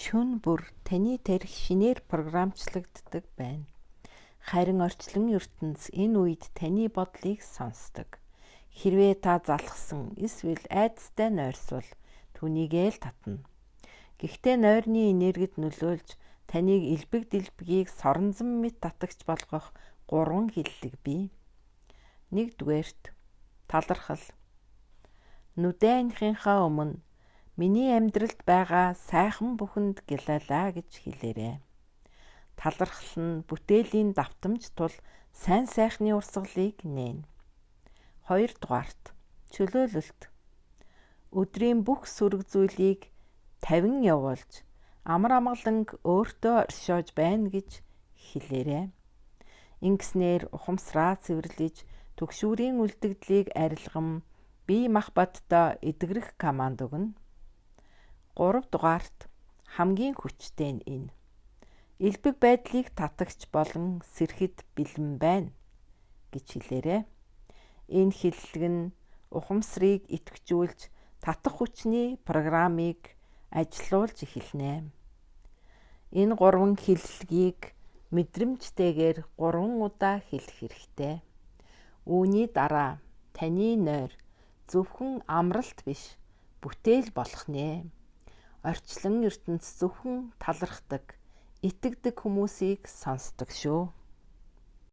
Шөнө бүр таны тархи шинээр програмчлагддаг байна. Харин орчлон ертөнц энэ үед таны бодлыг сонсдог. Хэрвээ та залхсан эсвэл айдастай нойрсвол түүнийгээ л татна. Гэхдээ нойрны энергид нөлөөлж таныг элбэг дэлбэгийг соронзон мэт татагч болгох гурван хэллэг бий. Нэгдүгээрт, талархал. Нүдэн аниахынхаа өмнө миний амьдралд байгаа сайхан бүхэнд гялайлаа гэж хэлээрэй. Талархал нь бүтээлийн давтамж тул сайн сайхны урсгалыг нээнэ. Хоёрдугаарт, чөлөөлөлт. Өдрийн бүх сөрөг зүйлийг тавин явуулж амар амгаланг өөртөө оршиож байна гэж хэлээрэй. Ингэснээр ухамсараа цэвэрлэж түгшүүрийн үлдэгдлийг арилган бие махбоддоо эдгэрэх команд өгнө. 3 дугаарт хамгийн хүчтэй нь энэ. Элбэг байдлыг татагч болон сэрхэд бэлэн байна гэж хэлээрэй. Энэ хэллэг нь ухамсарыг идэвхжүүлж татах хүчний программыг ажилуулж эхэлнэ. Энэ гурван хэллэгийг мэдрэмжтэйгээр 3 удаа хэлэх хэрэгтэй. Үүний дараа таны нойр зөвхөн амралт биш, бүтээл болох нэ. Орчлон ертөнц зөвхөн талархдаг, итгэдэг хүмүүсийг сонсдог шүү.